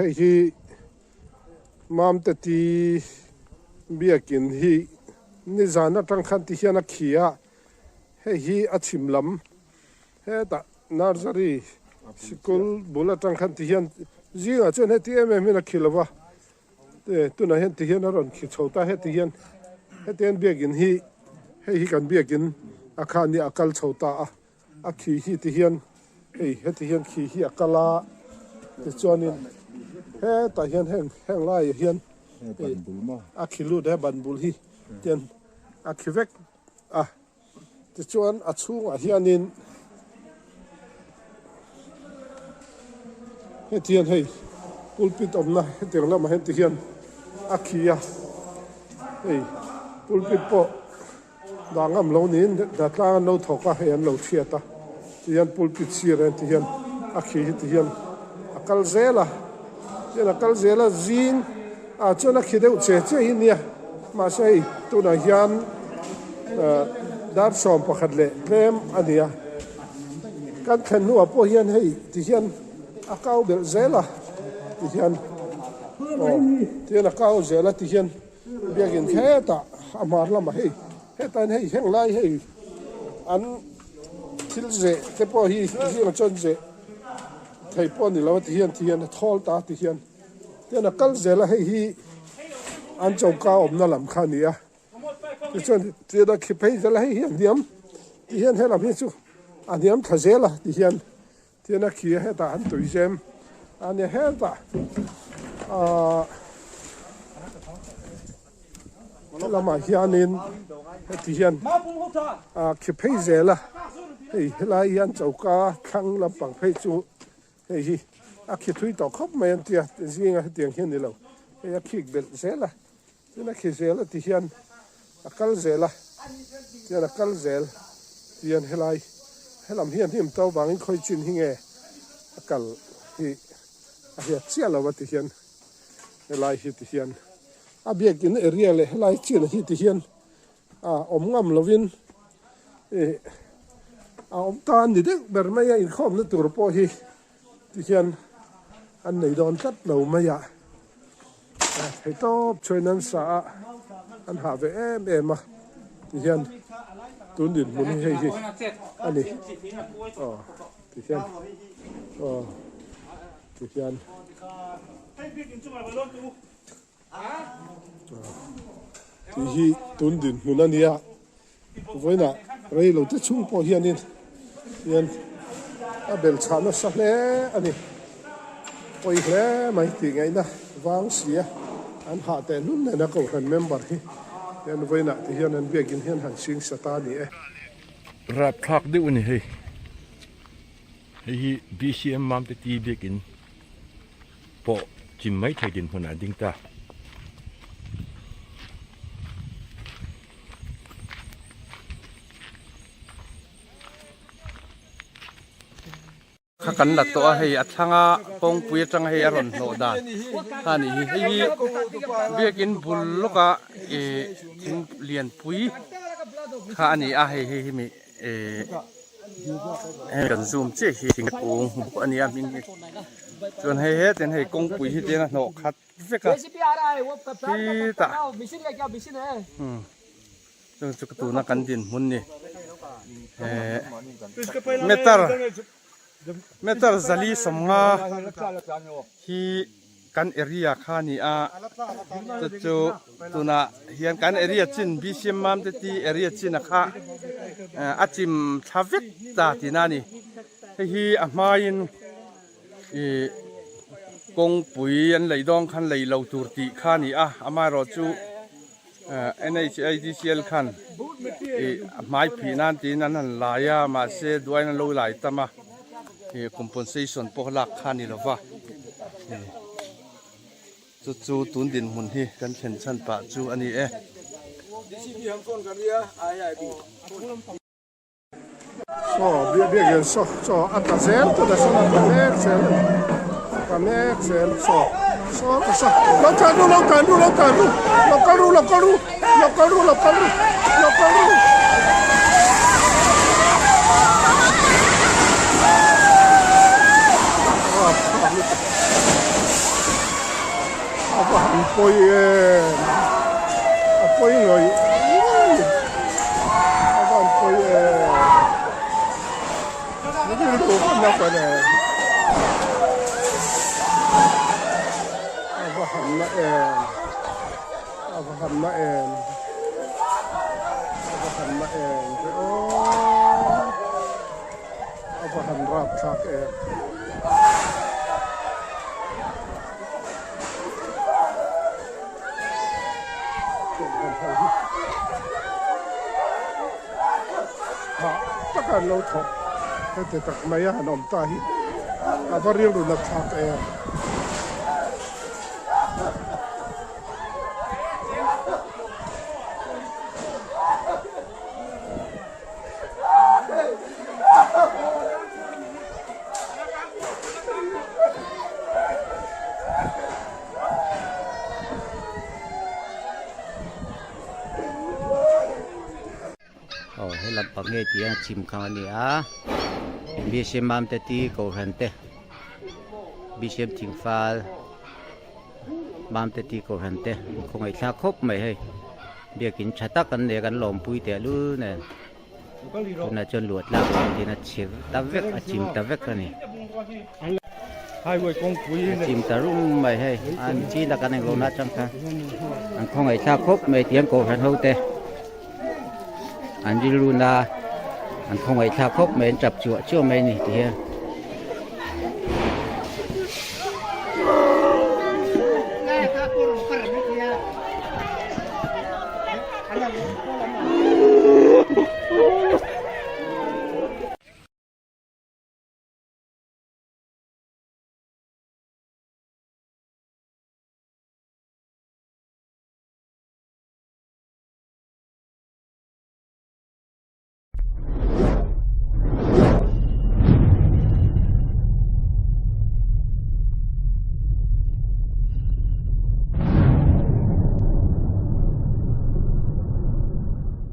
Hei hi Mamteti biakin hi nizan atang khan ti hian a khi a, hei hi a chhim lam hetah nursery sikul bul atang khan ti hian zingah chuan heti em em hian a khi lo va, tunah hian ti hian a rawn khi chho ta heti hian heti hian biakin hi hei hi kan biakin a khan hi a kal chho ta a. A khi hi ti hian hei heti hian khi hi a kal a tichuanin hetah hian heng heng laiah hian hei a khi lut he ban bul hi tian a khi vek a tichuan a chhungah hianin heti hian hei pulpit awmna hetiang lamah hian ti hian a khi a hei pulpit pawh. Dah ngam lo niin dah tlang an lo thawk a, hei an lo chhiat a, tihian pulpit sir en tihian a khi hi tihian a kal zel a, tihian a kal zel a zing ah chuan a khi deuh che che hi nia mahse hei tunah hian ah dar 11 leh tlem a ni a, kan thlen hnuah pawh hian hei tihian a kau belh zel a tihian aw tihian a kau zel a tihian. Biakin hetah a hmar lamah hei hetah hian hei heng lai hei an thil zeh te pawh hi zingah chuan zeh thei pawh a ni lo a ti hian ti hian a thawl ta ti hian tihian a kal zel a hei hi an choka awmna lam kha a ni a tichuan tihian a khi phei zel a hei hi a hniam ti hian helam hi chu a hniam thla zel a ti hian. Tian a khi a hetah an tui zem a nia hetah ahh helamah hianin heti hian ah khi phei zel a hei helai hian choka thlang lampang phei chu hei hi a khi thui tawh khawp mai an tia zinga hetiang hi a ni lo hei a khik belh zel a. Tin a khi zel a ti hian a kal zel a, tihian a kal zel tihian helai helam hian hnim to vangin khawi chin hi nge a kal hi a hiat chiah lo a ti hian helai hi ti hian a biakin area leh helai chin hi ti hian a awm ngam lovin ih a awm ta a ni deuh ber mai a inkhawmna tur pawh hi ti hian an nei dawn tlat lo mai a. Hei tawp chuan an sa a, an hah ve em em a tihian tun dinhmun hi hei hi a ni aw tihian aw tihian tih hi tun dinhmun a nia. Vawiinah rei lo te chhung pawh hianin hian a bel chhah nasa hle a ni. Pawi hle mai tih ngaihna vang si a, an hah teh hlun nena Kohhran member hi hian vawiinah ti hian an biakin hian han sing sa ta a ni e. Rapthlak deuh a ni hei. Hei hi BCM Mamte Tea biakin pawh chim mai thei dinhmunah a ding ta. Kha kan la tawh a hei a thlanga kawngpui atanga hei a rawn hnawh dan kha a nih hi hei hi biakin bul lawka ih thing lianpui kha a ni a hei hei hi mi ih hei kan zoom chiah hi thingkung bawk a ni a hming hi chuan hei hetin hei kawngpui hi tian a hnawh khat vek a khitah umm chung chu ka tuna kan dinhmun ni eh meter meter zali sawmnga hi kan area kha a ni a chu chu tunah hian kan area chin B_C_M mam te tih area chin a kha a chim thla vek ta tihna a ni hei hi a hmain. Ih kawngpui an lei dawng khan lei lo tur tih kha a ni a amaherawh chu NHIDCL khan ih a hmai phih nan tiin an han lai a mahse duain an lo lai tam a ih compensation pawh lak kha a ni lo va ih chu chu tun dinhmun hi kan thlen chhan pah chu a ni e. Saw biak biak hian saw chaw a tla zel tuna sawn a tla mek zel a ni a tla mek zel saw saw ka saw lo tlan ru lo tlan ru lo tlan ru lo kal ru lo kal ru lo kal ru lo kal ru lo kal ru. pawi em a pawi ngawih ngawih a van pawi em rilru ka na ka ne a va han na em a va han na em a va han na em ve aw. A va han rap thlak em. Hah taka an lo thawk heti tak mai a han awm ta hi a va rilru nat thlak em. Aw he lampang nge tih a chim khang a ni a bcm mamte ti kohhran te bcm thingfal mamte ti kohhran te khawngaihthlak khawp mai hei. Biakin tha tak an nei a kan lawmpui teh lul nen tunah chuan luah tlak ang tiin a chhir ta vek a chim ta vek a ni a chim ta rum mai hei an chin a kan englo na atang khan an khawngaih thlak khawp mai tiang kohhran ho te an rilru na an khawngaih thlak khawp mai an tap chuah chuah mai a ni ti hian.